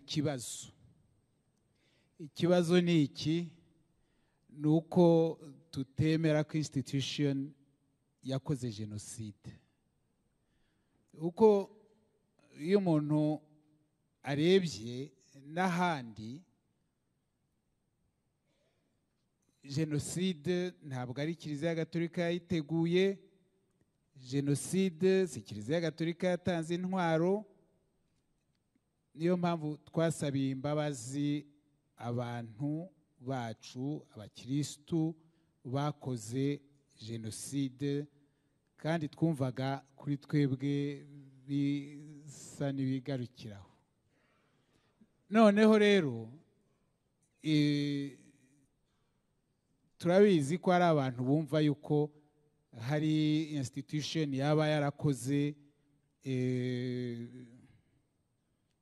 ikibazo. Ikibazo ni iki? Ni uko tutemera ko institution yakoze jenoside. Uko iyo umuntu arebye n'ahandi, jenoside ntabwo ari Kiliziya Gatolika yayiteguye, jenoside si Kiliziya Gatolika yatanze intwaro. Niyo mpamvu twasabiye imbabazi abantu bacu abakirisitu bakoze jenoside, kandi twumvaga kuri twebwe bisa n'ibigarukiraho. Noneho rero turabizi ko ari abantu bumva yuko hari institution yaba yarakoze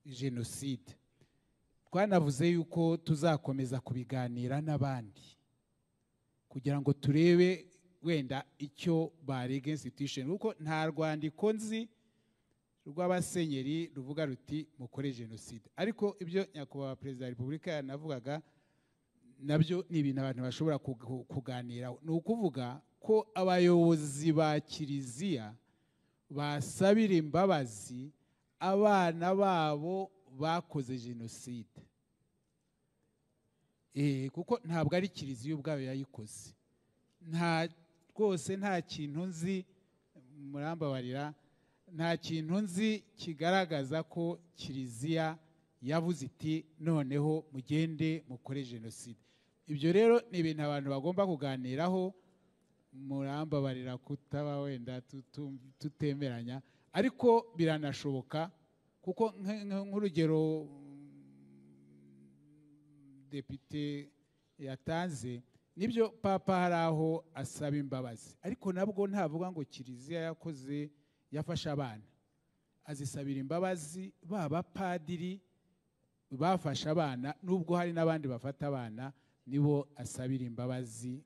jenoside. Twanavuze yuko tuzakomeza kubiganira n'abandi kugira ngo turebe wenda icyo barega institution, kuko nta rwandiko nzi rw'abasenyeri ruvuga ruti mukore jenoside. Ariko ibyo nyakubahwa Perezida wa Repubulika yanavugaga nabyo ni ibintu abantu bashobora kuganiraho. Ni ukuvuga ko abayobozi ba Kiliziya basabira imbabazi abana babo bakoze jenoside, kuko ntabwo ari Kiliziya ubwayo yayikoze. Nta rwose nta kintu nzi, murambabarira, nta kintu nzi kigaragaza ko Kiliziya yavuze iti noneho mugende mukore jenoside. Ibyo rero ni ibintu abantu bagomba kuganiraho, murambabarira kutaba wenda tutemeranya, ariko biranashoboka. Kuko nk'urugero depite yatanze, nibyo Papa hari aho asaba imbabazi, ariko nabwo ntavuga ngo Kiliziya yakoze yafashe abana. Azisabira imbabazi baba padiri bafashe abana, nubwo hari n'abandi bafata abana, nibo asabira imbabazi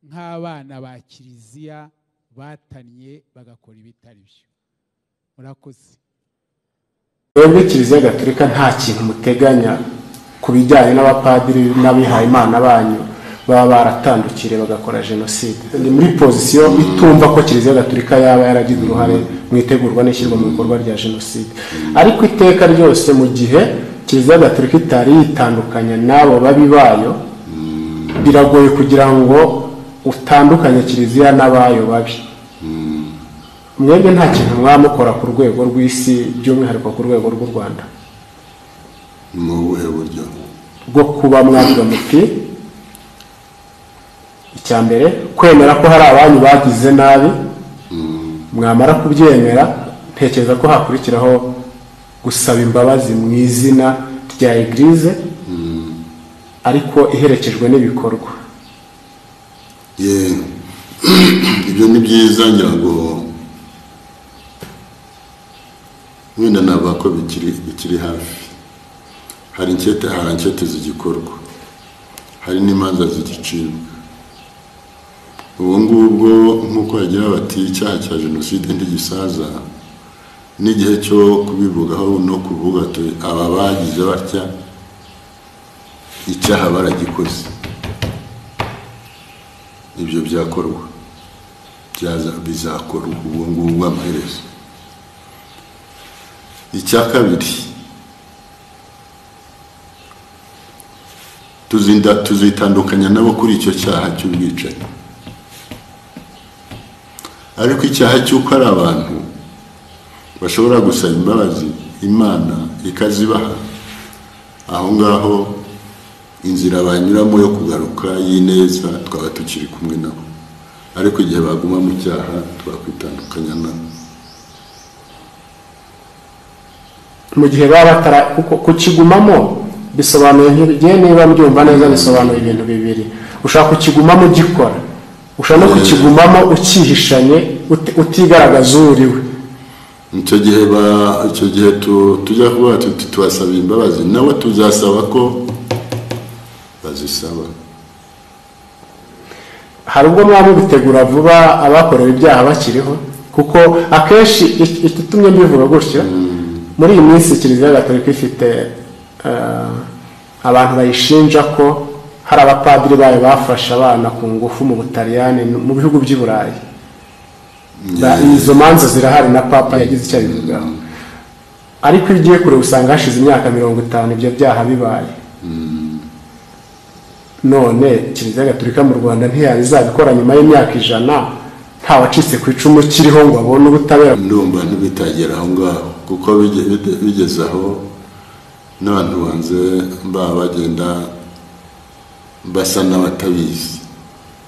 nk'abana ba Kiliziya batanye bagakora ibitari byo. Murakoze. Mwebwe Kiliziya Gatolika nta kintu muteganya ku bijyanye n'abapadiri n'abihayimana banyu baba baratandukiriye bagakora jenoside? Ni muri pozisiyo itumva ko Kiliziya Gatolika yaba yaragize uruhare mu itegurwa n'ishyirwa mu bikorwa rya jenoside. Ariko iteka ryose mu gihe Kiliziya Gatolika itari yitandukanya n'abo babi bayo, biragoye kugira ngo utandukanye Kiliziya n'abayo babi. Mwebwe nta kintu mwamukora ku rwego rw'isi, by'umwihariko ku rwego rw'u Rwanda, mu buhe buryo bwo kuba mwavuga muti icya mbere kwemera ko hari abanyu bagize nabi, mwamara kubyemera ntekereza ko hakurikiraho gusaba imbabazi mu izina rya Eglise, ariko iherekejwe n'ibikorwa. Ibyo ni byiza, ngira ngo wenda navuga ko bikiri hafi. Hari ankete zigikorwa, hari n'imanza zigicibwa. Ubu ngubwo nk'uko bagira bati icyaha cya jenoside ntigisaza, n'igihe cyo kubivugaho no kuvuga aba bagize batya icyaha baragikoze, ibyo byakorwa, bizakorwa ubu ngubwo amaherezo. Icya kabiri, tuzitandukanya nabo kuri icyo cyaha cy'ubwicanyi. Ariko icyaha cy'uko ari abantu bashobora gusaba imbabazi Imana ikazibaha, aho ngaho inzira banyuramo yo kugaruka y'ineza twaba tukiri kumwe nabo. Ariko igihe baguma mu cyaha twakwitandukanya nabo. Mu gihe baba batara kukigumamo bisobanuye nk'igihe, niba mbyumva neza bisobanuye ibintu bibiri. Ushaka kukigumamo ugikora, ushaka no kukigumamo ukihishanye utigaragaza uriwe. Icyo gihe tujya kuvuga tuti tubasaba imbabazi, nawe tuzasaba ko bazisaba. Hari ubwo mwaba mubitegura vuba abakorewe ibyaha bakiriho, kuko akenshi igitumye mbivuga gutya, muri iyi minsi Kiliziya Gatolika ifite Abantu bayishinja ko hari abapadiri bayo bafashe abana ku ngufu mu Butaliyani, mu bihugu by'i Burayi. Izo manza zirahari na Papa yagize icyo abivugaho. Ariko iyo ugiye kure usanga hashize imyaka 50 ibyo byaha bibaye. None Kiliziya Gatolika mu Rwanda ntiyabizabikora nyuma y'imyaka 100 ntawacitse ku icumu kiriho ngo abone ubutabera. Ndumva ntibitagera aho ngaho, kuko bigeze aho n'abantu banze baba bagenda basa n'abatabizi,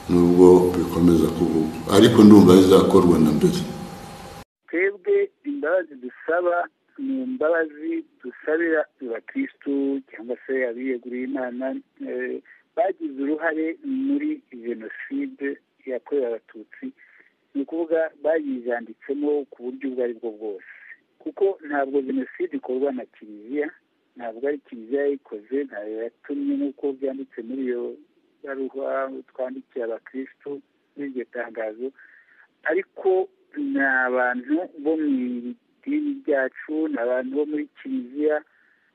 nubwo bikomeza kuvugwa, ariko ndumva bizakorwa na mbere. Twebwe imbabazi dusaba ni imbabazi dusabira abakristu cyangwa se abiyeguriye Imana bagize uruhare muri jenoside yakorewe Abatutsi, ni ukuvuga bayijanditsemo ku buryo ubwo ari bwo bwose, kuko ntabwo jenoside ikorwa na Kiliziya, ntabwo ari Kiliziya yayikoze, ntayo yatumye, nk'uko byanditse muri iyo baruwa twandikiye abakristu muri iryo tangazo. Ariko ni abantu bo mu idini ryacu, ni abantu bo muri Kiliziya,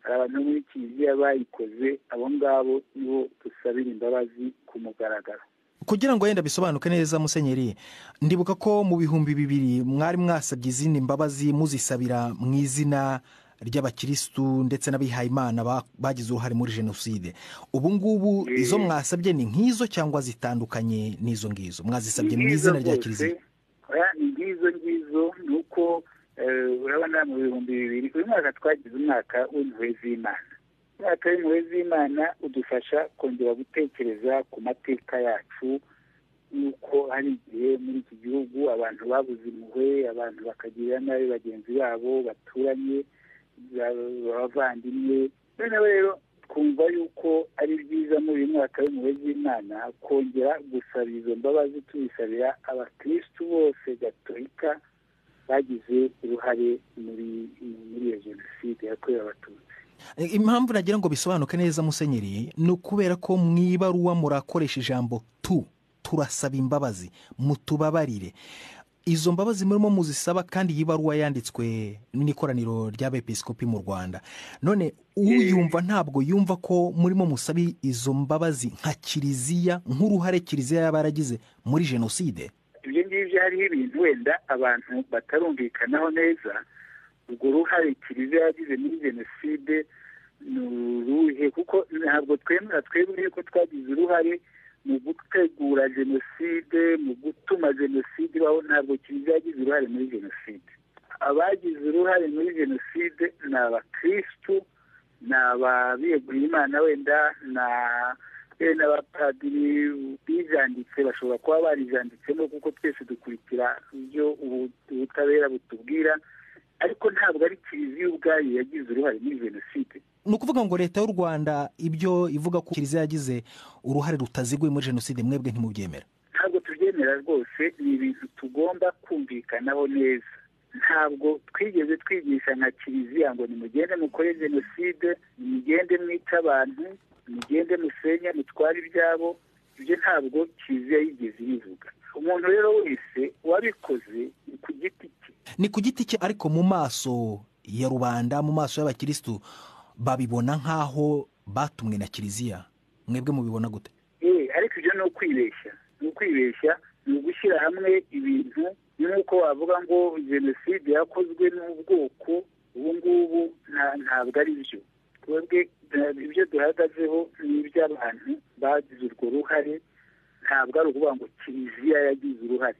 hari abantu bo muri Kiliziya bayikoze, abo ngabo nibo dusabira imbabazi ku mugaragaro. Kugira ngo yenda bisobanuke neza Musenyeri, ndibuka ko mu 2000 mwari mwasabye izindi mbabazi muzisabira mu izina ry'abakirisitu ndetse n'abihayimana bagize uruhare muri jenoside. Ubu ngubu izo mwasabye ni nk'izo cyangwa zitandukanye n'izo ngizo mwazisabye mu izina rya Kiliziya? Ni ngizo ngizo, ni uko urabona mu 2000 uyu mwaka twagize umwaka w'impuhwe z'Imana. Umwaka w'impuhwe z'Imana udufasha kongera gutekereza ku mateka yacu, yuko hari igihe muri iki gihugu abantu babuze impuhwe, abantu bakagirira nabi bagenzi babo baturanye, abavandimwe. Noneho rero twumva yuko ari byiza muri uyu mwaka w'impuhwe z'Imana kongera gusaba izo mbabazi, tubisabira abakristu bose gatolika bagize uruhare muri iyo jenoside yakorewe Abatutsi. Impamvu nagira ngo bisobanuke neza Musenyeri, ni ukubera ko mu ibaruwa murakoresha ijambo turasaba imbabazi, mutubabarire. Izo mbabazi murimo muzisaba, kandi iyi baruwa yanditswe n'ikoraniro ry'abepiskopi mu Rwanda. None uyumva ntabwo yumva ko murimo musaba izo mbabazi nka Kiliziya, nk'uruhare Kiliziya yaba yaragize muri jenoside? Ibyo ngibyo hariho ibintu wenda abantu batarumvikanaho neza. Urwo ruhare Kiliziya yagize muri jenoside ni uruhe? Kuko ntabwo twemera twebwe ko twagize uruhare mu gutegura jenoside, mu gutuma jenoside ibaho. Ntabwo Kiliziya yagize uruhare muri jenoside. Abagize uruhare muri jenoside ni abakristu, ni ababiyeguriye Imana, wenda n'abapadiri bijanditse, bashobora kuba barijanditsemo kuko twese dukurikira ibyo ubutabera butubwira, ariko ntabwo ari Kiliziya ubwayo yagize uruhare muri jenoside. Ni ukuvuga ngo leta y'u Rwanda ibyo ivuga ko Kiliziya yagize uruhare rutaziguye muri jenoside mwebwe ntimubyemera? Ntabwo tubyemera rwose, ni ibintu tugomba kumvikanaho neza. Ntabwo twigeze twigisha nka Kiliziya ngo nimugende mukore jenoside, nimugende mwice abantu, nimugende musenye mutware ibyabo. Ibyo ntabwo Kiliziya yigeze ibivuga. Umuntu rero wese wabikoze ni ku giti cye, ni ku giti cye, ariko mu maso ya rubanda, mu maso y'abakirisitu babibona nk'aho batumwe na Kiliziya. Mwebwe mubibona gute? Ariko ibyo ni ukwibeshya, ni ukwibeshya, ni ugushyira hamwe ibintu. Ni nk'uko wavuga ngo jenoside yakozwe n'ubwoko ubu ngubu, ntabwo ari byo. Twebwe ibyo duhagazeho ni iby'abantu bagize urwo ruhare, ntabwo ari ukuvuga ngo Kiliziya yagize uruhare.